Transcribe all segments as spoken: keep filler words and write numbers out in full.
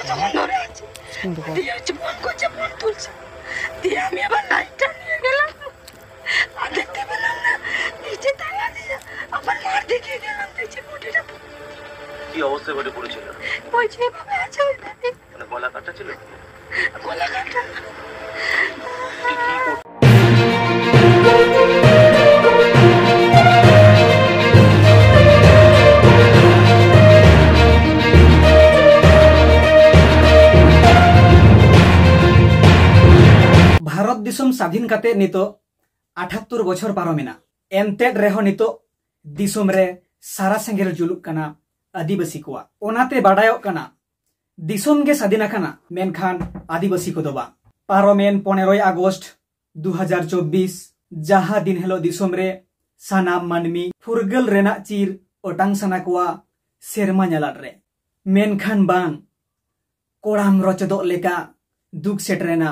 তখন ধরে আছি। দিয়ে হচ্ছে ফোন করছে, ফোন তুলছে। দিয়ে আমি আবার লাইটটা নিয়ে গেলাম। আর দেখতে পেলাম না, নিচে তালা দিয়ে আবার মার দিকে গেলাম, দেখছি মুঠিটা কি অবস্থায় বেডে পড়েছিল? বলছি, "এভাবে আছে ওই বেডে।" মানে গলা কাটা ছিল? গলা কাটা। ᱵᱷᱟᱨᱚᱛ ᱫᱤᱥᱚᱢ ᱥᱟᱹᱫᱷᱤᱱ ᱠᱟᱛᱮ ᱱᱤᱛᱚᱜ ᱟᱴᱷᱟᱛᱛᱳᱨ ᱵᱚᱪᱷᱚᱨ ᱯᱟᱨᱚᱢᱮᱱᱟ᱾ ᱮᱱᱛᱮᱫ ᱨᱮᱦᱚᱸ ᱱᱤᱛᱚᱜ ᱫᱤᱥᱚᱢ ᱨᱮ ᱥᱟᱨᱟ ᱥᱮᱸᱜᱮᱞ ᱡᱩᱞᱩᱜ ᱠᱟᱱᱟ ᱟᱹᱫᱤᱵᱟᱹᱥᱤ ᱠᱚᱣᱟᱜ᱾ ᱚᱱᱟᱛᱮ ᱵᱟᱰᱟᱭᱚᱜ ᱠᱟᱱᱟ, ᱫᱤᱥᱚᱢ ᱜᱮ ᱥᱟᱹᱫᱷᱤᱱ ᱟᱠᱟᱱᱟ, ᱢᱮᱱᱠᱷᱟᱱ ᱟᱹᱫᱤᱵᱟᱹᱥᱤ ᱠᱚᱫᱚ ᱵᱟᱝ᱾ ᱯᱟᱨᱚᱢᱮᱱ ᱯᱚᱱᱮᱨᱚᱭ ᱟᱜᱚᱥᱴ ᱫᱩ ᱦᱟᱡᱟᱨ ᱪᱚᱵᱵᱤᱥ, ᱡᱟᱦᱟᱸ ᱫᱤᱱ ᱦᱤᱞᱳᱜ ᱫᱤᱥᱚᱢ ᱨᱮ ᱥᱟᱱᱟᱢ ᱢᱟᱹᱱᱢᱤ ᱯᱷᱩᱨᱜᱟᱹᱞ ᱨᱮᱱᱟᱜ ᱪᱤᱨ ᱚᱴᱟᱝ ᱥᱟᱱᱟ ᱠᱚᱣᱟ ᱥᱮᱨᱢᱟ ᱧᱟᱞᱟᱫ ᱨᱮ, ᱢᱮᱱᱠᱷᱟᱱ ᱵᱟᱝ, ᱠᱚᱲᱟᱢ ᱨᱚᱪᱚᱫᱚᱜ ᱞᱮᱠᱟ ᱫᱩᱠ ᱥᱮᱴᱮᱨᱮᱱᱟ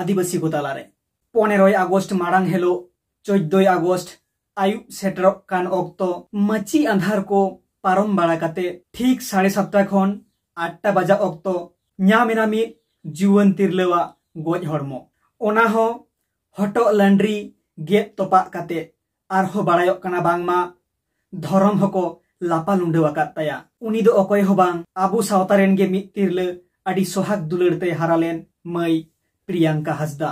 ᱟᱹᱫᱤᱵᱟᱹᱥᱤ ᱠᱚ ᱛᱟᱞᱟᱨᱮ᱾ ᱯᱚᱱᱮᱨᱚᱭ ᱟᱜᱚᱥᱴ ᱢᱟᱲᱟᱝ ᱦᱤᱞᱳᱜ, ᱪᱳᱫᱽᱫᱳᱭ ᱟᱜᱚᱥᱴ ᱟᱹᱭᱩᱵ ᱥᱮᱴᱮᱨᱚᱜ ᱠᱟᱱ ᱚᱠᱛᱚ, ᱢᱟᱹᱪᱤ ᱟᱸᱫᱷᱟᱨ ᱠᱚ ᱯᱟᱨᱚᱢ ᱵᱟᱲᱟ ᱠᱟᱛᱮ ᱴᱷᱤᱠ ᱥᱟᱲᱮ ᱥᱟᱛᱴᱟ ᱠᱷᱚᱱ ᱟᱴᱴᱟ ᱵᱟᱡᱟᱜ ᱚᱠᱛᱚ ᱧᱟᱢ ᱮᱱᱟ ᱢᱤᱫ ᱡᱩᱣᱟᱹᱱ ᱛᱤᱨᱞᱟᱹᱣᱟᱜ ᱜᱚᱡ ᱦᱚᱲᱢᱚ᱾ ᱚᱱᱟ ᱦᱚᱸ ᱦᱚᱴᱚᱜ ᱞᱟᱹᱱᱰᱨᱤ ᱜᱮᱫ ᱛᱚᱯᱟᱜ ᱠᱟᱛᱮ᱾ ᱟᱨᱦᱚᱸ ᱵᱟᱲᱟᱭᱚᱜ ᱠᱟᱱᱟ ᱵᱟᱝᱢᱟ ᱫᱷᱚᱨᱚᱢ ᱦᱚᱸᱠᱚ ᱞᱟᱯᱟ ᱞᱩᱸᱰᱟᱹᱣ ᱟᱠᱟᱫ ᱛᱟᱭᱟ᱾ ᱩᱱᱤ ᱫᱚ ᱚᱠᱚᱭ ᱦᱚᱸ ᱵᱟᱝ, ᱟᱵᱚ ᱥᱟᱶᱛᱟ ᱨᱮᱱ ᱜᱮ ᱢᱤᱫ ᱛᱤᱨᱞᱟᱹ, ᱟᱹᱰᱤ ᱥᱚᱦᱟᱜ ᱫᱩᱞᱟᱹᱲ ᱛᱮ ᱦᱟᱨᱟ ᱞᱮᱱ ᱢᱟᱹᱭ ᱯᱨᱤᱭᱟᱝᱠᱟ ᱦᱟᱸᱥᱫᱟ᱾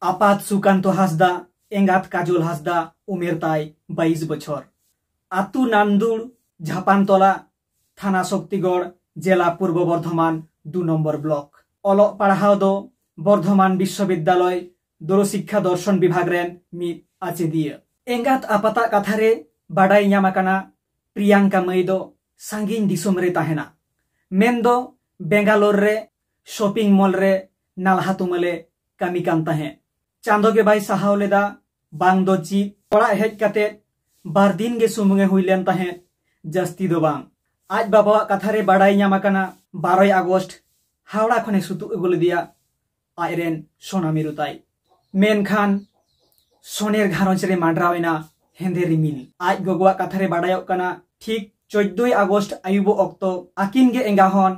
ᱟᱯᱟᱛ ᱥᱩᱠᱟᱱᱛᱚ ᱦᱟᱸᱥᱫᱟ, ᱮᱸᱜᱟᱛ ᱠᱟᱡᱚᱞ ᱦᱟᱸᱥᱫᱟ, ᱩᱢᱮᱨ ᱛᱟᱭ ᱵᱟᱭᱤᱥ ᱵᱚᱪᱷᱚᱨ᱾ ᱟᱹᱛᱩ ᱱᱟᱱᱫᱩᱲ ᱡᱷᱟᱯᱟᱱᱛᱚᱞᱟ, ᱛᱷᱟᱱᱟ ᱥᱚᱠᱛᱤᱜᱚᱲ, ᱡᱮᱞᱟ ᱯᱩᱨᱵᱚ ᱵᱚᱨᱫᱷᱚᱢᱟᱱ, ᱫᱩ ᱱᱚᱢᱵᱚᱨ ᱵᱞᱚᱠ᱾ ᱚᱞᱚᱜ ᱯᱟᱲᱦᱟᱣ ᱫᱚ ᱵᱚᱨᱫᱷᱚᱢᱟᱱ ᱵᱤᱥᱥᱚᱵᱤᱫᱽᱫᱟᱞᱚᱭ ᱫᱩᱨᱚ ᱥᱤᱠᱠᱷᱟ ᱫᱚᱨᱥᱚᱱ ᱵᱤᱵᱷᱟᱜᱽ ᱨᱮᱱ ᱢᱤᱫ ᱟᱪᱮᱫᱤᱭᱟᱹ᱾ ᱮᱸᱜᱟᱛ ᱟᱯᱟᱛᱟᱜ ᱠᱟᱛᱷᱟ ᱨᱮ ᱵᱟᱰᱟᱭ ᱧᱟᱢ ᱟᱠᱟᱱᱟ, ᱯᱨᱤᱭᱟᱝᱠᱟ ᱢᱟᱹᱭ ᱫᱚ ᱥᱟᱺᱜᱤᱧ ᱫᱤᱥᱚᱢ ᱨᱮ ᱛᱟᱦᱮᱱᱟ, ᱢᱮᱱᱫᱚ ᱵᱮᱝᱜᱟᱞᱳᱨ ᱨᱮ ᱥᱚᱯᱤᱝ ᱢᱚᱞ ᱨᱮ ᱱᱟᱞᱦᱟ ᱛᱩᱢᱟᱹᱞᱮ ᱠᱟᱹᱢᱤ ᱠᱟᱱ ᱛᱟᱦᱮᱸᱫ᱾ ᱪᱟᱸᱫᱚ ᱜᱮ ᱵᱟᱭ ᱥᱟᱦᱟᱣ ᱞᱮᱫᱟ, ᱵᱟᱝ ᱫᱚ ᱪᱮᱫ, ᱚᱲᱟᱜ ᱦᱮᱡ ᱠᱟᱛᱮ ᱵᱟᱨ ᱫᱤᱱ ᱜᱮ ᱥᱩᱢᱩᱝ ᱮ ᱦᱩᱭ ᱞᱮᱱ ᱛᱟᱦᱮᱸᱫ, ᱡᱟᱹᱥᱛᱤ ᱫᱚ ᱵᱟᱝ᱾ ᱟᱡ ᱵᱟᱵᱟᱣᱟᱜ ᱠᱟᱛᱷᱟ ᱨᱮ ᱵᱟᱰᱟᱭ ᱧᱟᱢ ᱟᱠᱟᱱᱟ, ᱵᱟᱨᱚᱭ ᱟᱜᱚᱥᱴ ᱦᱟᱣᱲᱟ ᱠᱷᱚᱱᱮ ᱥᱩᱛᱩᱜ ᱟᱹᱜᱩ ᱞᱮᱫᱮᱭᱟ ᱟᱡᱨᱮᱱ ᱥᱳᱱᱟ ᱢᱤᱨᱩ ᱛᱟᱭ᱾ ᱢᱮᱱᱠᱷᱟᱱ ᱥᱚᱱᱮᱨ ᱜᱷᱟᱨᱚᱸᱡᱽ ᱨᱮ ᱢᱟᱸᱰᱨᱟᱣ ᱮᱱᱟ ᱦᱮᱸᱫᱮ ᱨᱤᱢᱤᱞ᱾ ᱟᱡ ᱜᱚᱜᱚᱣᱟᱜ ᱠᱟᱛᱷᱟ ᱨᱮ ᱵᱟᱰᱟᱭᱚᱜ ᱠᱟᱱᱟ, ᱴᱷᱤᱠ ᱪᱳᱫᱽᱫᱳᱭ ᱟᱜᱚᱥᱴ ᱟᱹᱭᱩᱵᱚᱜ ᱚᱠᱛᱚ ᱟᱹᱠᱤᱱ ᱜᱮ ᱮᱸᱜᱟ ᱦᱚᱱ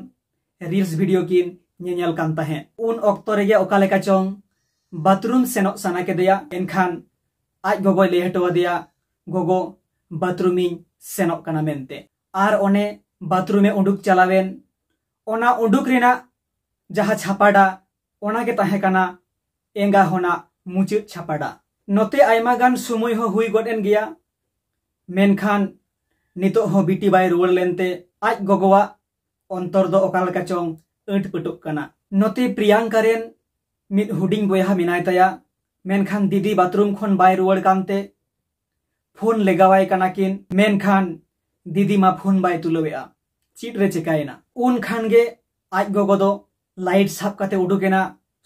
ᱨᱤᱞᱥ ᱵᱷᱤᱰᱤᱭᱳ ᱠᱤᱱ ᱧᱮᱧᱮᱞ ᱠᱟᱱ ᱛᱟᱦᱮᱸᱫ᱾ ᱩᱱ ᱚᱠᱛᱚ ᱨᱮᱜᱮ ᱚᱠᱟ ᱞᱮᱠᱟ ᱪᱚᱝ ᱵᱟᱛᱷᱨᱩᱢ ᱥᱮᱱᱚᱜ ᱥᱟᱱᱟ ᱠᱮᱫᱮᱭᱟ᱾ ᱮᱱᱠᱷᱟᱱ ᱟᱡ ᱜᱚᱜᱚᱭ ᱞᱟᱹᱭ ᱦᱚᱴᱚ ᱟᱫᱮᱭᱟ, "ᱜᱚᱜᱚ, ᱵᱟᱛᱷᱨᱩᱢᱤᱧ ᱥᱮᱱᱚᱜ ᱠᱟᱱᱟ" ᱢᱮᱱᱛᱮ᱾ ᱟᱨ ᱚᱱᱮ ᱵᱟᱛᱷᱨᱩᱢᱮ ᱩᱰᱩᱠ ᱪᱟᱞᱟᱣᱮᱱ, ᱚᱱᱟ ᱩᱰᱩᱠ ᱨᱮᱱᱟᱜ ᱡᱟᱦᱟᱸ ᱪᱷᱟᱯᱟᱰᱟ, ᱚᱱᱟ ᱜᱮ ᱛᱟᱦᱮᱸ ᱠᱟᱱᱟ ᱮᱸᱜᱟ ᱦᱚᱱᱟᱜ ᱢᱩᱪᱟᱹᱫ ᱪᱷᱟᱯᱟᱰᱟ᱾ ᱱᱚᱛᱮ ᱟᱭᱢᱟ ᱜᱟᱱ ᱥᱚᱢᱚᱭ ᱦᱚᱸ ᱦᱩᱭ ᱜᱚᱫ ᱮᱱ ᱜᱮᱭᱟ, ᱢᱮᱱᱠᱷᱟᱱ ᱱᱤᱛᱚᱜ ᱦᱚᱸ ᱵᱤᱴᱤ ᱵᱟᱭ ᱨᱩᱣᱟᱹᱲ ᱞᱮᱱᱛᱮ ᱟᱡ ᱜᱚᱜᱚᱣᱟᱜ ᱚᱱᱛᱚᱨ ᱫᱚ ᱚᱠᱟ ᱞᱮᱠᱟ ᱪᱚᱝ ᱟᱹᱴ ᱯᱟᱹᱴᱚᱜ ᱠᱟᱱᱟ᱾ ᱱᱚᱛᱮ ᱯᱨᱤᱭᱟᱝᱠᱟ ᱨᱮᱱ ᱢᱤᱫ ᱦᱩᱰᱤᱧ ᱵᱚᱭᱦᱟ ᱢᱮᱱᱟᱭ ᱛᱟᱭᱟ, ᱢᱮᱱᱠᱷᱟᱱ ᱫᱤᱫᱤ ᱵᱟᱛᱷᱨᱩᱢ ᱠᱷᱚᱱ ᱵᱟᱭ ᱨᱩᱣᱟᱹᱲ ᱠᱟᱱᱛᱮ ᱯᱷᱳᱱ ᱞᱮᱜᱟᱣᱟᱭ ᱠᱟᱱᱟ ᱠᱤᱱ, ᱢᱮᱱᱠᱷᱟᱱ ᱫᱤᱫᱤ ᱢᱟ ᱯᱷᱳᱱ ᱵᱟᱭ ᱛᱩᱞᱟᱹᱣᱮᱫᱼᱟ᱾ ᱪᱮᱫ ᱨᱮ ᱪᱮᱠᱟᱭᱮᱱᱟ? ᱩᱱ ᱠᱷᱟᱱ ᱜᱮ ᱟᱡ ᱜᱚᱜᱚ ᱫᱚ ᱞᱟᱭᱤᱴ ᱥᱟᱵ ᱠᱟᱛᱮ ᱩᱰᱩᱠᱮᱱᱟ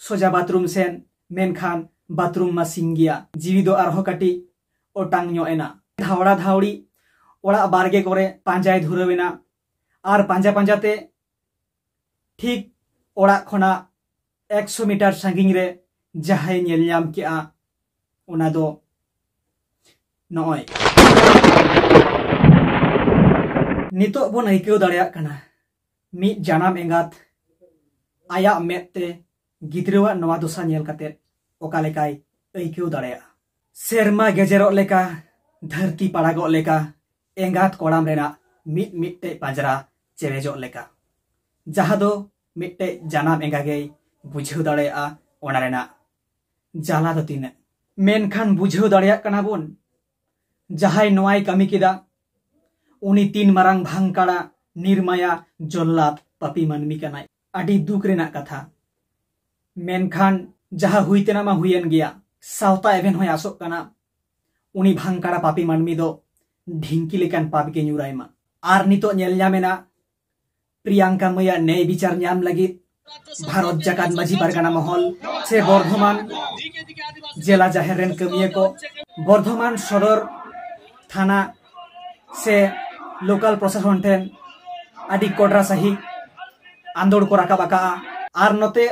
ᱥᱚᱡᱟ ᱵᱟᱛᱷᱨᱩᱢ ᱥᱮᱱ, ᱢᱮᱱᱠᱷᱟᱱ ᱵᱟᱛᱷᱨᱩᱢ ᱢᱟ ᱥᱤᱧ ᱜᱮᱭᱟ᱾ ᱡᱤᱣᱤ ᱫᱚ ᱟᱨᱦᱚᱸ ᱠᱟᱹᱴᱤᱡ ᱚᱴᱟᱝ ᱧᱚᱜ ᱮᱱᱟ᱾ ᱫᱷᱟᱣᱲᱟ ᱫᱷᱟᱣᱲᱤ ᱚᱲᱟᱜ ᱵᱟᱨᱜᱮ ᱠᱚᱨᱮ ᱯᱟᱸᱡᱟᱭ ᱫᱷᱩᱨᱟᱹᱣ ᱮᱱᱟ, ᱟᱨ ᱯᱟᱸᱡᱟ ᱯᱟᱸᱡᱟ ᱛᱮ ᱴᱷᱤᱠ ᱚᱲᱟᱜ ᱠᱷᱚᱱᱟᱜ ᱮᱠᱥᱚ ᱢᱤᱴᱟᱨ ᱥᱟᱺᱜᱤᱧ ᱨᱮ ᱡᱟᱦᱟᱸᱭ ᱧᱮᱞ ᱧᱟᱢ ᱠᱮᱜᱼᱟ, ᱚᱱᱟ ᱫᱚ ᱱᱚᱜᱼᱚᱭ᱾ ᱱᱤᱛᱚᱜ ᱵᱚᱱ ᱟᱹᱭᱠᱟᱹᱣ ᱫᱟᱲᱮᱭᱟᱜ ᱠᱟᱱᱟ, ᱢᱤᱫ ᱡᱟᱱᱟᱢ ᱮᱸᱜᱟᱛ ᱟᱭᱟᱜ ᱢᱮᱫ ᱛᱮ ᱜᱤᱫᱽᱨᱟᱹᱣᱟᱜ ᱱᱚᱣᱟ ᱫᱚᱥᱟ ᱧᱮᱞ ᱠᱟᱛᱮ ᱚᱠᱟ ᱞᱮᱠᱟᱭ ᱟᱹᱭᱠᱟᱹᱣ ᱫᱟᱲᱮᱭᱟᱜᱼᱟ᱾ ᱥᱮᱨᱢᱟ ᱜᱮᱡᱮᱨᱚᱜ ᱞᱮᱠᱟ, ᱫᱷᱟᱹᱨᱛᱤ ᱯᱟᱲᱟᱜᱚᱜ ᱞᱮᱠᱟ, ᱮᱸᱜᱟᱛ ᱠᱚᱲᱟᱢ ᱨᱮᱱᱟᱜ ᱢᱤᱫ ᱢᱤᱫᱴᱮᱡ ᱯᱟᱸᱡᱽᱨᱟ ᱪᱮᱨᱮᱡᱚᱜ ᱞᱮᱠᱟ, ᱡᱟᱦᱟᱸ ᱫᱚ ᱢᱤᱫᱴᱮᱡ ᱡᱟᱱᱟᱢ ᱮᱸᱜᱟ ᱜᱮᱭ ᱵᱩᱡᱷᱟᱹᱣ ᱫᱟᱲᱮᱭᱟᱜᱼᱟ ᱚᱱᱟ ᱨᱮᱱᱟᱜ ᱡᱟᱞᱟ ᱫᱚ ᱛᱤᱱᱟᱹᱜ᱾ ᱢᱮᱱᱠᱷᱟᱱ ᱵᱩᱡᱷᱟᱹᱣ ᱫᱟᱲᱮᱭᱟᱜ ᱠᱟᱱᱟ ᱵᱚᱱ, ᱡᱟᱦᱟᱸᱭ ᱱᱚᱣᱟᱭ ᱠᱟᱹᱢᱤ ᱠᱮᱫᱟ, ᱩᱱᱤ ᱛᱤᱱ ᱢᱟᱨᱟᱝ ᱵᱷᱟᱝᱠᱟᱲᱟ, ᱱᱤᱨᱢᱟᱭᱟ, ᱡᱚᱞᱞᱟᱫ, ᱯᱟᱯᱤ ᱢᱟᱹᱱᱢᱤ ᱠᱟᱱᱟᱭ᱾ ᱟᱹᱰᱤ ᱫᱩᱠ ᱨᱮᱱᱟᱜ ᱠᱟᱛᱷᱟ᱾ ᱢᱮᱱᱠᱷᱟᱱ ᱡᱟᱦᱟᱸ ᱦᱩᱭ ᱛᱮᱱᱟᱜ ᱢᱟ ᱦᱩᱭᱮᱱ ᱜᱮᱭᱟ, ᱥᱟᱶᱛᱟ ᱮᱵᱷᱮᱱ ᱦᱚᱸᱭ ᱟᱥᱚᱜ ᱠᱟᱱᱟ ᱩᱱᱤ ᱵᱷᱟᱝᱠᱟᱲᱟ ᱯᱟᱯᱤ ᱢᱟᱹᱱᱢᱤ ᱫᱚ ᱰᱷᱤᱝᱠᱤ ᱞᱮᱠᱟᱱ ᱯᱟᱯ ᱜᱮ ᱧᱩᱨᱟᱭ ᱢᱟ᱾ ᱟᱨ ᱱᱤᱛᱚᱜ ᱧᱮᱞ ᱧᱟᱢ ᱮᱱᱟ, ᱯᱨᱤᱭᱟᱝᱠᱟ ᱢᱟᱹᱭᱟᱜ ᱱᱮᱭ ᱵᱤᱪᱟᱨ ᱧᱟᱢ ᱞᱟᱹᱜᱤᱫ ᱵᱷᱟᱨᱚᱛ ᱡᱟᱠᱟᱛ ᱢᱟᱹᱡᱷᱤ ᱯᱟᱨᱜᱟᱱᱟ ᱢᱚᱦᱚᱞ ᱥᱮ ᱵᱚᱨᱫᱷᱚᱢᱟᱱ ᱡᱮᱞᱟ ᱡᱟᱦᱮᱨ ᱨᱮᱱ ᱠᱟᱹᱢᱤᱭᱟᱹ ᱠᱚ, ᱵᱚᱨᱫᱷᱚᱢᱟᱱ ᱥᱚᱫᱚᱨ ᱛᱷᱟᱱᱟ ᱥᱮ ᱞᱳᱠᱟᱞ ᱯᱨᱚᱥᱟᱥᱚᱱ ᱴᱷᱮᱱ ᱟᱹᱰᱤ ᱠᱚᱰᱨᱟ ᱥᱟᱹᱦᱤᱡ ᱟᱸᱫᱳᱲ ᱠᱚ ᱨᱟᱠᱟᱵ ᱟᱠᱟᱜᱼᱟ᱾ ᱟᱨ ᱱᱚᱛᱮ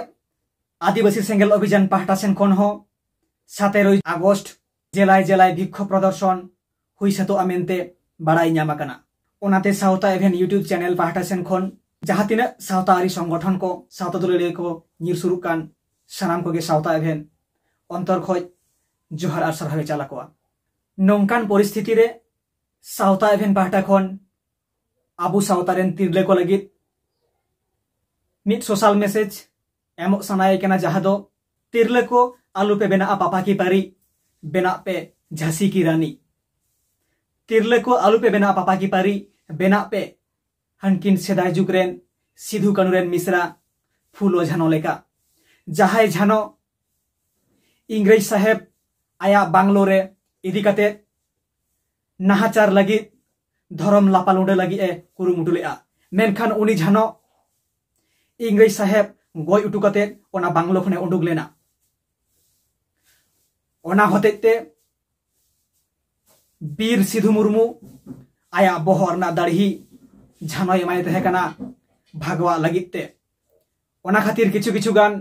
ᱟᱹᱫᱤᱵᱟᱹᱥᱤ ᱥᱮᱸᱜᱮᱞ ᱚᱵᱷᱤᱡᱟᱱ ᱯᱟᱦᱴᱟ ᱥᱮᱱ ᱠᱷᱚᱱ ᱦᱚᱸ ᱥᱟᱛᱮᱨᱳᱭ ᱟᱜᱚᱥᱴ ᱡᱮᱞᱟᱭ ᱡᱮᱞᱟᱭ ᱵᱷᱤᱠᱠᱷᱳᱵ ᱯᱨᱚᱫᱚᱨᱥᱚᱱ ᱦᱩᱭ ᱥᱟᱹᱛᱚᱜᱼᱟ ᱢᱮᱱᱛᱮ ᱵᱟᱲᱟᱭ ᱧᱟᱢ ᱟᱠᱟᱱᱟ᱾ ᱚᱱᱟᱛᱮ ᱥᱟᱶᱛᱟ ᱮᱵᱷᱮᱱ YouTube ᱪᱮᱱᱮᱞ ᱯᱟᱦᱴᱟ ᱥᱮᱱ ᱠᱷᱚᱱ ᱡᱟᱦᱟᱸ ᱛᱤᱱᱟᱹᱜ ᱥᱟᱶᱛᱟ ᱟᱹᱨᱤ ᱥᱚᱝᱜᱚᱴᱷᱚᱱ ᱠᱚ, ᱥᱟᱶᱛᱟ ᱫᱩᱞᱟᱹᱲᱤᱭᱟᱹ ᱠᱚ ᱧᱤᱨ ᱥᱩᱨᱩᱜ ᱠᱟᱱ, ᱥᱟᱱᱟᱢ ᱠᱚᱜᱮ ᱥᱟᱶᱛᱟ ᱮᱵᱷᱮᱱ ᱚᱱᱛᱚᱨ ᱠᱷᱚᱡ ᱡᱚᱦᱟᱨ ᱟᱨ ᱥᱟᱨᱦᱟᱣ ᱮ ᱪᱟᱞ ᱟᱠᱚᱣᱟ᱾ ᱱᱚᱝᱠᱟᱱ ᱯᱚᱨᱤᱥᱛᱷᱤᱛᱤ ᱨᱮ ᱥᱟᱶᱛᱟ ᱮᱵᱷᱮᱱ ᱯᱟᱦᱴᱟ ᱠᱷᱚᱱ ᱟᱵᱚ ᱥᱟᱶᱛᱟ ᱨᱮᱱ ᱛᱤᱨᱞᱟᱹ ᱠᱚ ᱞᱟᱹᱜᱤᱫ ᱢᱤᱫ social message ᱮᱢᱚᱜ ᱥᱟᱱᱟᱭᱮ ᱠᱟᱱᱟ, ᱡᱟᱦᱟᱸ ᱫᱚ ᱛᱤᱨᱞᱟᱹ ᱠᱚ ᱟᱞᱚ ᱯᱮ ᱵᱮᱱᱟᱜᱼᱟ ᱯᱟᱯᱟ ᱠᱤ ᱯᱟᱹᱨᱤ, ᱵᱮᱱᱟᱜ ᱯᱮ ᱡᱷᱟᱸᱥᱤ ᱠᱤ ᱨᱟᱱᱤ᱾ ᱛᱤᱨᱞᱟᱹ ᱠᱚ ᱟᱞᱚ ᱯᱮ ᱵᱮᱱᱟᱜᱼᱟ ᱯᱟᱯᱟ ᱠᱤ ᱯᱟᱹᱨᱤ, ᱵᱮᱱᱟᱜ ᱯᱮ ᱦᱟᱱᱠᱤᱱ ᱥᱮᱫᱟᱭ ᱡᱩᱜᱽ ᱨᱮᱱ ᱥᱤᱫᱷᱩ ᱠᱟᱹᱱᱩ ᱨᱮᱱ ᱢᱤᱥᱨᱟ ᱯᱷᱩᱞᱳ ᱡᱷᱟᱱᱚ ᱞᱮᱠᱟ, ᱡᱟᱦᱟᱸᱭ ᱡᱷᱟᱱᱚ ᱤᱝᱨᱮᱡᱽ ᱥᱟᱦᱮᱵᱽ ᱟᱭᱟᱜ ᱵᱟᱝᱞᱳ ᱨᱮ ᱤᱫᱤ ᱠᱟᱛᱮ ᱱᱟᱦᱟᱪᱟᱨ ᱞᱟᱹᱜᱤᱫ, ᱫᱷᱚᱨᱚᱢ ᱞᱟᱯᱟᱞᱩᱸᱰᱟᱹ ᱞᱟᱹᱜᱤᱫ ᱮ ᱠᱩᱨᱩᱢᱩᱴᱩ ᱞᱮᱫᱼᱟ᱾ ᱢᱮᱱᱠᱷᱟᱱ ᱩᱱᱤ ᱡᱷᱟᱱᱚ ᱤᱝᱨᱮᱡᱽ ᱥᱟᱦᱮᱵᱽ ᱜᱚᱡ ᱦᱚᱴᱚ ᱠᱟᱛᱮ ᱚᱱᱟ ᱵᱟᱝᱞᱳ ᱠᱷᱚᱱᱮ ᱩᱰᱩᱠ ᱞᱮᱱᱟ᱾ ᱚᱱᱟ ᱦᱚᱛᱮᱡ ᱛᱮ ᱵᱤᱨ ᱥᱤᱫᱷᱩ ᱢᱩᱨᱢᱩ ᱟᱭᱟᱜ ᱵᱚᱦᱚᱜ ᱨᱮᱱᱟᱜ ᱫᱟᱲᱦᱤ ᱡᱷᱟᱱᱚᱭ ᱮᱢᱟᱭ ᱛᱟᱦᱮᱸ ᱠᱟᱱᱟ ᱵᱷᱟᱜᱽᱣᱟᱜ ᱞᱟᱹᱜᱤᱫ ᱛᱮ᱾ ᱚᱱᱟ ᱠᱷᱟᱹᱛᱤᱨ ᱠᱤᱪᱷᱩ ᱠᱤᱪᱷᱩ ᱜᱟᱱ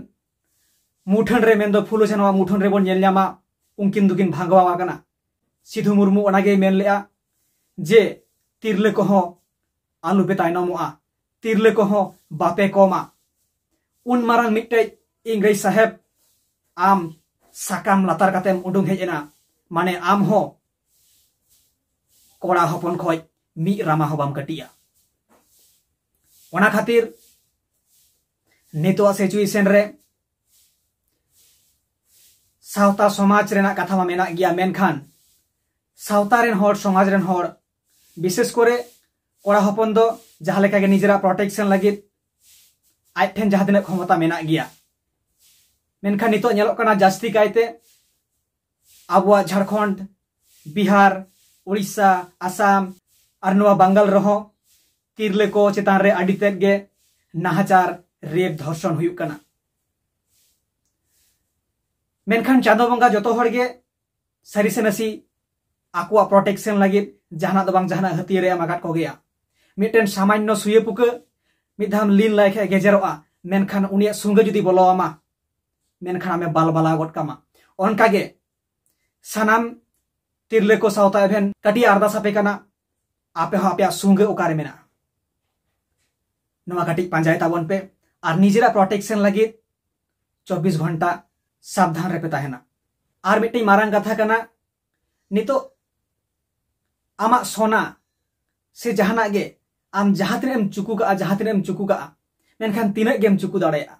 ᱢᱩᱴᱷᱟᱹᱱ ᱨᱮ, ᱢᱮᱱᱫᱚ ᱯᱷᱩᱞᱳ ᱡᱷᱟᱱᱚᱣᱟᱜ ᱢᱩᱴᱷᱟᱹᱱ ᱨᱮᱵᱚᱱ ᱧᱮᱞ ᱧᱟᱢᱟ, ᱩᱱᱠᱤᱱ ᱫᱚᱠᱤᱱ ᱵᱷᱟᱜᱽᱣᱟ ᱟᱠᱟᱱᱟ᱾ ᱥᱤᱫᱷᱩ ᱢᱩᱨᱢᱩ ᱚᱱᱟᱜᱮᱭ ᱢᱮᱱ ᱞᱮᱜᱼᱟ ᱡᱮ ᱛᱤᱨᱞᱟᱹ ᱠᱚᱦᱚᱸ ᱟᱞᱚᱯᱮ ᱛᱟᱭᱱᱚᱢᱚᱜᱼᱟ, ᱛᱤᱨᱞᱟᱹ ᱠᱚᱦᱚᱸ ᱵᱟᱯᱮ ᱠᱚᱢᱟ᱾ ᱩᱱ ᱢᱟᱨᱟᱝ ᱢᱤᱫᱴᱮᱡ ᱤᱝᱨᱮᱡᱽ ᱥᱟᱦᱮᱵᱽ ᱟᱢ ᱥᱟᱠᱟᱢ ᱞᱟᱛᱟᱨ ᱠᱟᱛᱮᱢ ᱩᱰᱩᱝ ᱦᱮᱡ ᱮᱱᱟ, ᱢᱟᱱᱮ ᱟᱢ ᱦᱚᱸ ᱠᱚᱲᱟ ᱦᱚᱯᱚᱱ ᱠᱷᱚᱡ ᱢᱤᱫ ᱨᱟᱢᱟ ᱦᱚᱸ ᱵᱟᱢ ᱠᱟᱹᱴᱤᱡᱼᱟ᱾ ᱚᱱᱟ ᱠᱷᱟᱹᱛᱤᱨ ᱱᱤᱛᱚᱜ situation ᱨᱮ ᱥᱟᱶᱛᱟ ᱥᱚᱢᱟᱡᱽ ᱨᱮᱱᱟᱜ ᱠᱟᱛᱷᱟ ᱢᱟ ᱢᱮᱱᱟᱜ ᱜᱮᱭᱟ, ᱢᱮᱱᱠᱷᱟᱱ ᱥᱟᱶᱛᱟ ᱨᱮᱱ ᱦᱚᱲ, ᱥᱚᱢᱟᱡᱽ ᱨᱮᱱ ᱦᱚᱲ, ᱵᱤᱥᱮᱥ ᱠᱚᱨᱮ ᱠᱚᱲᱟ ᱦᱚᱯᱚᱱ ᱫᱚ ᱡᱟᱦᱟᱸ ᱞᱮᱠᱟ ᱜᱮ ᱱᱤᱡᱮᱨᱟᱜ protection ᱞᱟᱹᱜᱤᱫ ᱟᱡ ᱴᱷᱮᱱ ᱡᱟᱦᱟᱸ ᱛᱤᱱᱟᱹᱜ ᱠᱷᱚᱢᱚᱛᱟ ᱢᱮᱱᱟᱜ ᱜᱮᱭᱟ, ᱢᱮᱱᱠᱷᱟᱱ ᱱᱤᱛᱚᱜ ᱧᱮᱞᱚᱜ ᱠᱟᱱᱟ ᱡᱟᱹᱥᱛᱤ ᱠᱟᱭᱛᱮ ᱟᱵᱚᱣᱟᱜ ᱡᱷᱟᱲᱠᱷᱚᱸᱰ, ᱵᱤᱦᱟᱨ, ᱩᱲᱤᱥᱥᱟ, ᱟᱥᱟᱢ ᱟᱨ ᱱᱚᱣᱟ ᱵᱟᱝᱜᱟᱞ ᱨᱮᱦᱚᱸ ᱛᱤᱨᱞᱟᱹ ᱠᱚ ᱪᱮᱛᱟᱱ ᱨᱮ ᱟᱹᱰᱤ ᱛᱮᱫ ᱜᱮ ᱱᱟᱦᱟᱪᱟᱨ, ᱨᱮᱯ, ᱫᱷᱚᱨᱥᱚᱱ ᱦᱩᱭᱩᱜ ᱠᱟᱱᱟ᱾ ᱢᱮᱱᱠᱷᱟᱱ ᱪᱟᱸᱫᱚ ᱵᱚᱸᱜᱟ ᱡᱚᱛᱚ ᱦᱚᱲ ᱜᱮ ᱥᱟᱹᱨᱤ ᱥᱮ ᱱᱟᱹᱥᱤ ᱟᱠᱚᱣᱟᱜ protection ᱞᱟᱹᱜᱤᱫ ᱡᱟᱦᱟᱱᱟᱜ ᱫᱚ ᱵᱟᱝ ᱡᱟᱦᱟᱱᱟᱜ ᱦᱟᱹᱛᱭᱟᱹᱨ ᱮ ᱮᱢ ᱟᱠᱟᱫ ᱠᱚᱜᱮᱭᱟ᱾ ᱢᱤᱫᱴᱮᱱ ᱥᱟᱢᱟᱱᱱᱚ ᱥᱩᱭᱟᱹ ᱯᱩᱠᱟᱹ ᱢᱤᱫ ᱫᱷᱟᱣ ᱞᱤᱱ ᱞᱟᱭ ᱠᱷᱟᱱ ᱜᱮᱡᱮᱨᱚᱜᱼᱟ, ᱢᱮᱱᱠᱷᱟᱱ ᱩᱱᱤᱭᱟᱜ ᱥᱩᱸᱜᱟᱹ ᱡᱩᱫᱤ ᱵᱚᱞᱚ ᱟᱢᱟ, ᱢᱮᱱᱠᱷᱟᱱ ᱟᱢᱮ ᱵᱟᱞ ᱵᱟᱞᱟᱣ ᱜᱚᱫ ᱠᱟᱢᱟ᱾ ᱚᱱᱠᱟᱜᱮ ᱥᱟᱱᱟᱢ ᱛᱤᱨᱞᱟᱹ ᱠᱚ ᱥᱟᱶᱛᱟ ᱮᱵᱷᱮᱱ ᱠᱟᱹᱴᱤᱡ ᱟᱨᱫᱟᱥ ᱟᱯᱮ ᱠᱟᱱᱟ, ᱟᱯᱮ ᱦᱚᱸ ᱟᱯᱮᱭᱟᱜ ᱥᱩᱸᱜᱟᱹ ᱚᱠᱟᱨᱮ ᱢᱮᱱᱟᱜᱼᱟ? ᱱᱚᱣᱟ ᱠᱟᱹᱴᱤᱡ ᱯᱟᱸᱡᱟᱭ ᱛᱟᱵᱚᱱ ᱯᱮ᱾ ᱟᱨ ᱱᱤᱡᱮᱨᱟᱜ ᱯᱨᱚᱴᱮᱠᱥᱚᱱ ᱞᱟᱹᱜᱤᱫ ᱪᱚᱵᱵᱤᱥ ᱜᱷᱚᱱᱴᱟ ᱥᱟᱵᱫᱷᱟᱱ ᱨᱮᱯᱮ ᱛᱟᱦᱮᱱᱟ᱾ ᱟᱨ ᱢᱤᱫᱴᱮᱱ ᱢᱟᱨᱟᱝ ᱠᱟᱛᱷᱟ ᱠᱟᱱᱟ, ᱱᱤᱛᱚᱜ ᱟᱢᱟᱜ ᱥᱚᱱᱟ ᱥᱮ ᱡᱟᱦᱟᱱᱟᱜ ᱜᱮ, ᱟᱢ ᱡᱟᱦᱟᱸ ᱛᱤᱱᱟᱹᱜ ᱮᱢ ᱪᱩᱠᱩ ᱠᱟᱜᱼᱟ, ᱡᱟᱦᱟᱸ ᱛᱤᱱᱟᱹᱜ ᱮᱢ ᱪᱩᱠᱩ ᱠᱟᱜᱼᱟ, ᱢᱮᱱᱠᱷᱟᱱ ᱛᱤᱱᱟᱹᱜ ᱜᱮᱢ ᱪᱩᱠᱩ ᱫᱟᱲᱮᱭᱟᱜᱼᱟ?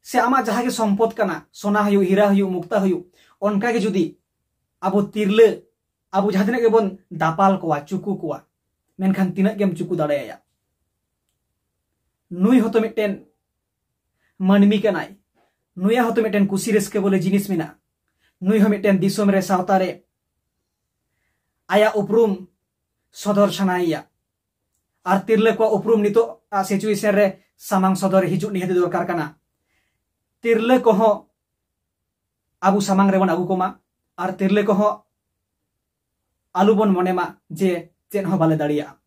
ᱥᱮ ᱟᱢᱟᱜ ᱡᱟᱦᱟᱸ ᱜᱮ ᱥᱚᱢᱯᱚᱫ ᱠᱟᱱᱟ, ᱥᱚᱱᱟ ᱦᱩᱭᱩᱜ, ᱦᱤᱨᱟ ᱦᱩᱭᱩᱜ, ᱢᱩᱠᱛᱟ ᱦᱩᱭᱩᱜ, ᱚᱱᱠᱟ ᱜᱮ ᱡᱩᱫᱤ ᱟᱵᱚ ᱛᱤᱨᱞᱟᱹ, ᱟᱵᱚ ᱡᱟᱦᱟᱸ ᱛᱤᱱᱟᱹᱜ ᱜᱮᱵᱚᱱ ᱫᱟᱯᱟᱞ ᱠᱚᱣᱟ, ᱪᱩᱠᱩ ᱠᱚᱣᱟ, ᱢᱮᱱᱠᱷᱟᱱ ᱛᱤᱱᱟᱹᱜ ᱜᱮᱢ ᱪᱩᱠᱩ ᱫᱟᱲᱮᱭᱟᱭᱟ? ᱱᱩᱭ ᱦᱚᱸᱛᱚ ᱢᱤᱫᱴᱮᱱ ᱢᱟᱹᱱᱢᱤ ᱠᱟᱱᱟᱭ, ᱱᱩᱭᱟᱜ ᱦᱚᱸᱛᱚ ᱢᱤᱫᱴᱮᱱ ᱠᱩᱥᱤ ᱨᱟᱹᱥᱠᱟᱹ ᱵᱚᱞᱮ ᱡᱤᱱᱤᱥ ᱢᱮᱱᱟᱜᱼᱟ᱾ ᱱᱩᱭ ᱦᱚᱸ ᱢᱤᱫᱴᱮᱱ ᱫᱤᱥᱚᱢ ᱨᱮ, ᱥᱟᱶᱛᱟ ᱨᱮ ᱟᱭᱟᱜ ᱩᱯᱨᱩᱢ ᱥᱚᱫᱚᱨ ᱥᱟᱱᱟᱭᱮᱭᱟ᱾ ᱟᱨ ᱛᱤᱨᱞᱟᱹ ᱠᱚᱣᱟᱜ ᱩᱯᱨᱩᱢ ᱱᱤᱛᱚᱜ ᱟᱜ ᱥᱤᱪᱩᱭᱮᱥᱚᱱ ᱨᱮ ᱥᱟᱢᱟᱝ ᱥᱚᱫᱚᱨ ᱦᱤᱡᱩᱜ ᱱᱤᱦᱟᱹᱛ ᱫᱚᱨᱠᱟᱨ ᱠᱟᱱᱟ᱾ ᱛᱤᱨᱞᱟᱹ ᱠᱚᱦᱚᱸ ᱟᱵᱚ ᱥᱟᱢᱟᱝ ᱨᱮᱵᱚᱱ ᱟᱹᱜᱩ ᱠᱚᱢᱟ, ᱟᱨ ᱛᱤᱨᱞᱟᱹ ᱠᱚᱦᱚᱸ ᱟᱞᱚᱵᱚᱱ ᱢᱚᱱᱮ ᱢᱟ ᱡᱮ ᱪᱮᱫ ᱦᱚᱸ ᱵᱟᱞᱮ ᱫᱟᱲᱮᱭᱟᱜᱼᱟ᱾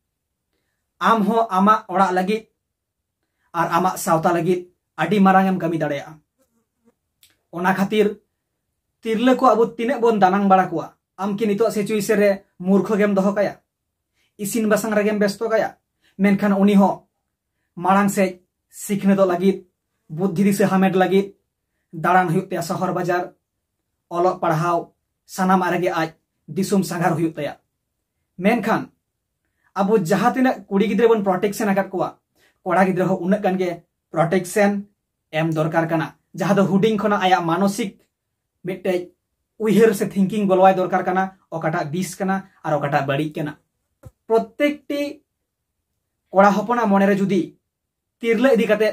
ᱟᱢ ᱦᱚᱸ ᱟᱢᱟᱜ ᱚᱲᱟᱜ ᱞᱟᱹᱜᱤᱫ ᱟᱨ ᱟᱢᱟᱜ ᱥᱟᱶᱛᱟ ᱞᱟᱹᱜᱤᱫ ᱟᱹᱰᱤ ᱢᱟᱨᱟᱝ ᱮᱢ ᱠᱟᱹᱢᱤ ᱫᱟᱲᱮᱭᱟᱜᱼᱟ᱾ ᱚᱱᱟ ᱠᱷᱟᱹᱛᱤᱨ ᱛᱤᱨᱞᱟᱹ ᱠᱚ ᱟᱵᱚ ᱛᱤᱱᱟᱹᱜ ᱵᱚᱱ ᱫᱟᱱᱟᱝ ᱵᱟᱲᱟ ᱠᱚᱣᱟ, ᱟᱢ ᱠᱤ ᱱᱤᱛᱚᱜ ᱥᱤᱪᱩᱭᱮᱥᱚᱱ ᱨᱮ ᱢᱩᱨᱠᱷᱚ ᱜᱮᱢ ᱫᱚᱦᱚ ᱠᱟᱭᱟ, ᱤᱥᱤᱱ ᱵᱟᱥᱟᱝ ᱨᱮᱜᱮᱢ ᱵᱮᱥᱛᱚ ᱠᱟᱭᱟ? ᱢᱮᱱᱠᱷᱟᱱ ᱩᱱᱤ ᱦᱚᱸ ᱢᱟᱲᱟᱝ ᱥᱮᱫ ᱥᱤᱠᱷᱱᱟᱹᱛᱚᱜ ᱞᱟᱹᱜᱤᱫ, ᱵᱩᱫᱽᱫᱷᱤ ᱫᱤᱥᱟᱹ ᱦᱟᱢᱮᱴ ᱞᱟᱹᱜᱤᱫ ᱫᱟᱬᱟᱱ ᱦᱩᱭᱩᱜ ᱛᱟᱭᱟ ᱥᱚᱦᱚᱨ ᱵᱟᱡᱟᱨ, ᱚᱞᱚᱜ ᱯᱟᱲᱦᱟᱣ, ᱥᱟᱱᱟᱢᱟᱜ ᱨᱮᱜᱮ ᱟᱡ ᱫᱤᱥᱚᱢ ᱥᱟᱸᱜᱷᱟᱨ ᱦᱩᱭᱩᱜ ᱛᱟᱭᱟ᱾ ᱢᱮᱱᱠᱷᱟᱱ ᱟᱵᱚ ᱡᱟᱦᱟᱸ ᱛᱤᱱᱟᱹᱜ ᱠᱩᱲᱤ ᱜᱤᱫᱽᱨᱟᱹ ᱵᱚᱱ ᱯᱨᱚᱴᱮᱠᱥᱚᱱ ᱟᱠᱟᱫ ᱠᱚᱣᱟ, ᱠᱚᱲᱟ ᱜᱤᱫᱽᱨᱟᱹ ᱦᱚᱸ ᱩᱱᱟᱹᱜ ᱜᱟᱱ ᱜᱮ ᱯᱨᱚᱴᱮᱠᱥᱚᱱ ᱮᱢ ᱫᱚᱨᱠᱟᱨ ᱠᱟᱱᱟ, ᱡᱟᱦᱟᱸ ᱫᱚ ᱦᱩᱰᱤᱧ ᱠᱷᱚᱱᱟᱜ ᱟᱭᱟᱜ ᱢᱟᱱᱚᱥᱤᱠ ᱢᱤᱫᱴᱮᱡ ᱩᱭᱦᱟᱹᱨ ᱥᱮ ᱛᱷᱤᱝᱠᱤᱝ ᱵᱚᱞᱚᱣᱟᱭ ᱫᱚᱨᱠᱟᱨ ᱠᱟᱱᱟ, ᱚᱠᱟᱴᱟᱜ ᱵᱤᱥ ᱠᱟᱱᱟ ᱟᱨ ᱚᱠᱟᱴᱟᱜ ᱵᱟᱹᱲᱤᱡ ᱠᱟᱱᱟ᱾ ᱯᱨᱚᱛᱮᱠᱴᱤ ᱠᱚᱲᱟ ᱦᱚᱯᱚᱱᱟᱜ ᱢᱚᱱᱮᱨᱮ ᱡᱩᱫᱤ ᱛᱤᱨᱞᱟᱹ ᱤᱫᱤ ᱠᱟᱛᱮ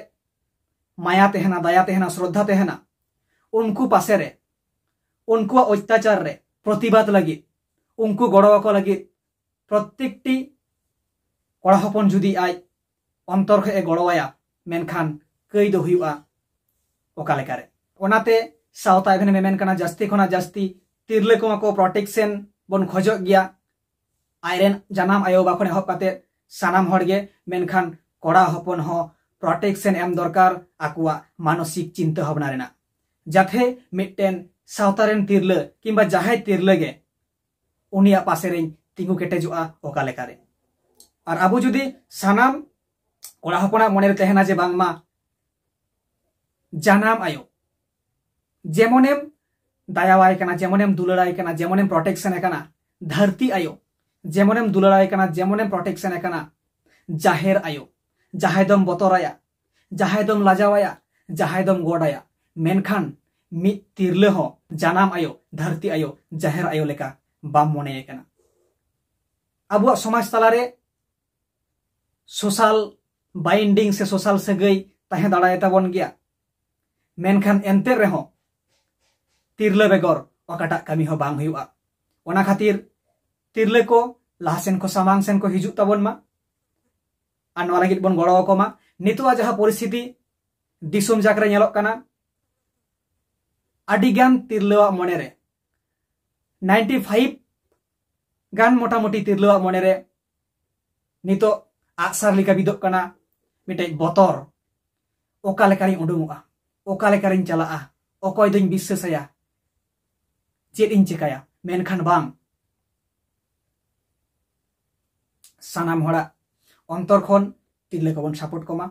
ᱢᱟᱭᱟ ᱛᱟᱦᱮᱱᱟ, ᱫᱟᱭᱟ ᱛᱟᱦᱮᱱᱟ, ᱥᱨᱚᱫᱷᱟ ᱛᱟᱦᱮᱱᱟ, ᱩᱱᱠᱩ ᱯᱟᱥᱮ ᱨᱮ, ᱩᱱᱠᱩᱣᱟᱜ ᱚᱛᱛᱟᱪᱟᱨ ᱨᱮ ᱯᱨᱚᱛᱤᱵᱟᱫ ᱞᱟᱹᱜᱤᱫ, ᱩᱱᱠᱩ ᱜᱚᱲᱚ ᱟᱠᱚ ᱞᱟᱹᱜᱤᱫ ᱯᱨᱚᱛᱮᱠᱴᱤ ᱠᱚᱲᱟ ᱦᱚᱯᱚᱱ ᱡᱩᱫᱤ ᱟᱡ ᱚᱱᱛᱚᱨ ᱠᱷᱚᱱ ᱮ ᱜᱚᱲᱚᱣᱟᱭᱟ, ᱢᱮᱱᱠᱷᱟᱱ ᱠᱟᱹᱭ ᱫᱚ ᱦᱩᱭᱩᱜᱼᱟ ᱚᱠᱟ ᱞᱮᱠᱟᱨᱮ? ᱚᱱᱟᱛᱮ ᱥᱟᱶᱛᱟ ᱮᱵᱷᱮᱱ ᱢᱮᱢᱮᱱ ᱠᱟᱱᱟ, ᱡᱟᱹᱥᱛᱤ ᱠᱷᱚᱱᱟᱜ ᱡᱟᱹᱥᱛᱤ ᱛᱤᱨᱞᱟᱹ ᱠᱚᱢᱟ ᱠᱚ ᱯᱨᱚᱴᱮᱠᱥᱚᱱ ᱵᱚᱱ ᱠᱷᱚᱡᱚᱜ ᱜᱮᱭᱟ, ᱟᱡᱨᱮᱱ ᱡᱟᱱᱟᱢ ᱟᱭᱳ ᱵᱟᱵᱟ ᱠᱷᱚᱱ ᱮᱦᱚᱵ ᱠᱟᱛᱮ ᱥᱟᱱᱟᱢ ᱦᱚᱲ ᱜᱮ, ᱢᱮᱱᱠᱷᱟᱱ ᱠᱚᱲᱟ ᱦᱚᱯᱚᱱ ᱦᱚᱸ ᱯᱨᱚᱴᱮᱠᱥᱚᱱ ᱮᱢ ᱫᱚᱨᱠᱟᱨ ᱟᱠᱚᱣᱟᱜ ᱢᱟᱱᱚᱥᱤᱠ ᱪᱤᱱᱛᱟᱹ ᱵᱷᱟᱵᱽᱱᱟ ᱨᱮᱱᱟᱜ, ᱡᱟᱛᱮ ᱢᱤᱫᱴᱮᱱ ᱥᱟᱶᱛᱟ ᱨᱮᱱ ᱛᱤᱨᱞᱟᱹ ᱠᱤᱝᱵᱟ ᱡᱟᱦᱟᱸᱭ ᱛᱤᱨᱞᱟᱹ ᱜᱮ ᱩᱱᱤᱭᱟᱜ ᱯᱟᱥᱮ ᱨᱮᱧ ᱛᱤᱸᱜᱩ ᱠᱮᱴᱮᱡᱚᱜᱼᱟ ᱚᱠᱟ ᱞᱮᱠᱟᱨᱮ᱾ ᱟᱨ ᱟᱵᱚ ᱡᱩᱫᱤ ᱥᱟᱱᱟᱢ ᱠᱚᱲᱟ ᱦᱚᱯᱚᱱᱟᱜ ᱢᱚᱱᱮᱨᱮ ᱛᱟᱦᱮᱱᱟ ᱡᱮ ᱵᱟᱝᱢᱟ ᱡᱟᱱᱟᱢ ᱟᱭᱳ ᱡᱮᱢᱚᱱᱮᱢ ᱫᱟᱭᱟᱣᱟᱭ ᱠᱟᱱᱟ, ᱡᱮᱢᱚᱱᱮᱢ ᱫᱩᱞᱟᱹᱲᱟᱭ ᱠᱟᱱᱟ, ᱡᱮᱢᱚᱱᱮᱢ protection ᱮ ᱠᱟᱱᱟ, ᱫᱷᱟᱹᱨᱛᱤ ᱟᱭᱳ ᱡᱮᱢᱚᱱᱮᱢ ᱫᱩᱞᱟᱹᱲᱟᱭ ᱠᱟᱱᱟ, ᱡᱮᱢᱚᱱᱮᱢ protection ᱮ ᱠᱟᱱᱟ, ᱡᱟᱦᱮᱨ ᱟᱭᱳ ᱡᱟᱦᱟᱸᱭ ᱫᱚᱢ ᱵᱚᱛᱚᱨᱟᱭᱟ, ᱡᱟᱦᱟᱸᱭ ᱫᱚᱢ ᱞᱟᱡᱟᱣᱟᱭᱟ, ᱡᱟᱦᱟᱸᱭ ᱫᱚᱢ ᱜᱚᱰᱟᱭᱟ, ᱢᱮᱱᱠᱷᱟᱱ ᱢᱤᱫ ᱛᱤᱨᱞᱟᱹ ᱦᱚᱸ ᱡᱟᱱᱟᱢ ᱟᱭᱳ, ᱫᱷᱟᱹᱨᱛᱤ ᱟᱭᱳ, ᱡᱟᱦᱮᱨ ᱟᱭᱳ ᱞᱮᱠᱟ ᱵᱟᱢ ᱢᱚᱱᱮᱭᱮ ᱠᱟᱱᱟ᱾ ᱟᱵᱚᱣᱟᱜ ᱥᱚᱢᱟᱡᱽ ᱛᱟᱞᱟᱨᱮ social binding ᱥᱮ social ᱥᱟᱹᱜᱟᱹᱭ ᱛᱟᱦᱮᱸ ᱫᱟᱲᱮᱭᱟᱛᱟᱵᱚᱱ ᱜᱮᱭᱟ, ᱢᱮᱱᱠᱷᱟᱱ ᱮᱱᱛᱮ ᱨᱮᱦᱚᱸ ᱛᱤᱨᱞᱟᱹ ᱵᱮᱜᱚᱨ ᱚᱠᱟᱴᱟᱜ ᱠᱟᱹᱢᱤ ᱦᱚᱸ ᱵᱟᱝ ᱦᱩᱭᱩᱜᱼᱟ᱾ ᱚᱱᱟ ᱠᱷᱟᱹᱛᱤᱨ ᱛᱤᱨᱞᱟᱹ ᱠᱚ ᱞᱟᱦᱟ ᱥᱮᱱ ᱠᱚ, ᱥᱟᱢᱟᱝ ᱥᱮᱱ ᱠᱚ ᱦᱤᱡᱩᱜ ᱛᱟᱵᱚᱱ ᱢᱟ ᱟᱨ ᱱᱚᱣᱟ ᱞᱟᱹᱜᱤᱫ ᱵᱚᱱ ᱜᱚᱲᱚ ᱟᱠᱚ ᱢᱟ᱾ ᱱᱤᱛᱚᱜᱟᱜ ᱡᱟᱦᱟᱸ ᱯᱚᱨᱤᱥᱛᱷᱤᱛᱤ ᱫᱤᱥᱚᱢ ᱡᱟᱠ ᱨᱮ ᱧᱮᱞᱚᱜ ᱠᱟᱱᱟ, ᱟᱹᱰᱤᱜᱟᱱ ᱛᱤᱨᱞᱟᱹᱣᱟᱜ ᱢᱚᱱᱮᱨᱮ, ninety five ᱜᱟᱱ ᱢᱚᱴᱟᱢᱩᱴᱤ ᱛᱤᱨᱞᱟᱹᱣᱟᱜ ᱢᱚᱱᱮᱨᱮ ᱱᱤᱛᱚᱜ ᱟᱜᱼᱥᱟᱨ ᱞᱮᱠᱟ ᱵᱤᱫᱚᱜ ᱠᱟᱱᱟ ᱢᱤᱫᱴᱮᱡ ᱵᱚᱛᱚᱨ, ᱚᱠᱟ ᱞᱮᱠᱟᱨᱤᱧ ᱩᱰᱩᱝᱚᱜᱼᱟ, ᱚᱠᱟ ᱞᱮᱠᱟᱨᱤᱧ ᱪᱟᱞᱟᱜᱼᱟ, ᱚᱠᱚᱭ ᱫᱚᱧ ᱵᱤᱥᱥᱟᱹᱥᱟᱭᱟ, ᱪᱮᱫ ᱤᱧ ᱪᱮᱠᱟᱭᱟ? ᱢᱮᱱᱠᱷᱟᱱ ᱵᱟᱝ, ᱥᱟᱱᱟᱢ ᱦᱚᱲᱟᱜ ᱚᱱᱛᱚᱨ ᱠᱷᱚᱱ ᱛᱤᱨᱞᱟᱹ ᱠᱚᱵᱚᱱ support ᱠᱚᱢᱟ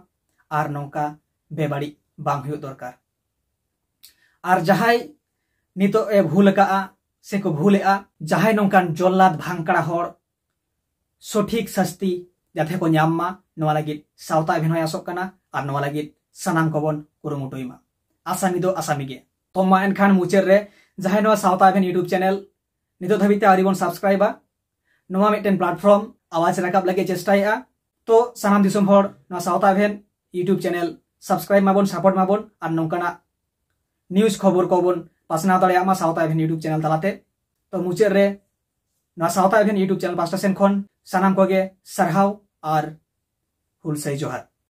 ᱟᱨ ᱱᱚᱝᱠᱟ ᱵᱮᱵᱟᱹᱲᱤᱡ ᱵᱟᱝ ᱦᱩᱭᱩᱜ ᱫᱚᱨᱠᱟᱨ᱾ ᱟᱨ ᱡᱟᱦᱟᱸᱭ ᱱᱤᱛᱚᱜ ᱮ ᱵᱷᱩᱞ ᱟᱠᱟᱜᱼᱟ ᱥᱮᱠᱚ ᱵᱷᱩᱞᱮᱜᱼᱟ, ᱡᱟᱦᱟᱸᱭ ᱱᱚᱝᱠᱟᱱ ᱡᱚᱞᱞᱟᱫ ᱵᱷᱟᱝᱠᱲᱟ ᱦᱚᱲ ᱥᱚᱴᱷᱤᱠ ᱥᱟᱥᱛᱤ ᱡᱟᱛᱮ ᱠᱚ ᱧᱟᱢ ᱢᱟ, ᱱᱚᱣᱟ ᱞᱟᱹᱜᱤᱫ ᱥᱟᱶᱛᱟ ᱮᱵᱷᱮᱱ ᱦᱚᱸᱭ ᱟᱥᱚᱜ ᱠᱟᱱᱟ ᱟᱨ ᱱᱚᱣᱟ ᱞᱟᱹᱜᱤᱫ ᱥᱟᱱᱟᱢ ᱠᱚᱵᱚᱱ ᱠᱩᱨᱩᱢᱩᱴᱩᱭ ᱢᱟ᱾ ᱟᱥᱟᱢᱤ ᱫᱚ ᱟᱥᱟᱢᱤ ᱜᱮ᱾ ᱛᱚ ᱢᱟ ᱮᱱᱠᱷᱟᱱ ᱢᱩᱪᱟᱹᱫ ᱨᱮ ᱡᱟᱦᱟᱸᱭ ᱱᱚᱣᱟ ᱥᱟᱶᱛᱟ ᱮᱵᱷᱮᱱ YouTube channel ᱱᱤᱛᱚᱜ ᱫᱷᱟᱹᱵᱤᱡ ᱛᱮ ᱟᱹᱣᱨᱤ ᱵᱚᱱ subscribeᱟ, ᱱᱚᱣᱟ ᱢᱤᱫᱴᱮᱱ platform ᱟᱣᱟᱡ ᱨᱟᱠᱟᱵ ᱞᱟᱹᱜᱤᱫ ᱪᱮᱥᱴᱟᱭᱮᱜᱼᱟ᱾ ᱛᱚ ᱥᱟᱱᱟᱢ ᱫᱤᱥᱚᱢ ᱦᱚᱲ ᱱᱚᱣᱟ ᱥᱟᱶᱛᱟ ᱮᱵᱷᱮᱱ YouTube channel subscribe ᱢᱟᱵᱚᱱ, support ᱢᱟᱵᱚᱱ ᱟᱨ ᱱᱚᱝᱠᱟᱱᱟᱜ news ᱠᱷᱚᱵᱚᱨ ᱠᱚᱵᱚᱱ ᱯᱟᱥᱱᱟᱣ ᱫᱟᱲᱮᱭᱟᱜ ᱢᱟ ᱥᱟᱶᱛᱟ ᱮᱵᱷᱮᱱ YouTube channel ᱛᱟᱞᱟᱛᱮ᱾ ᱛᱚ ᱢᱩᱪᱟᱹᱫ ᱨᱮ ᱱᱚᱣᱟ ᱥᱟᱶᱛᱟ ᱮᱵᱷᱮᱱ YouTube channel ᱯᱟᱦᱴᱟ ᱥᱮᱱ ᱠᱷᱚᱱ ᱥᱟᱱᱟᱢ ᱠᱚᱜᱮ ᱥᱟᱨᱦᱟᱣ ᱟᱨ ᱦᱩᱞᱥᱟᱹᱭ ᱡᱚᱦᱟᱨ᱾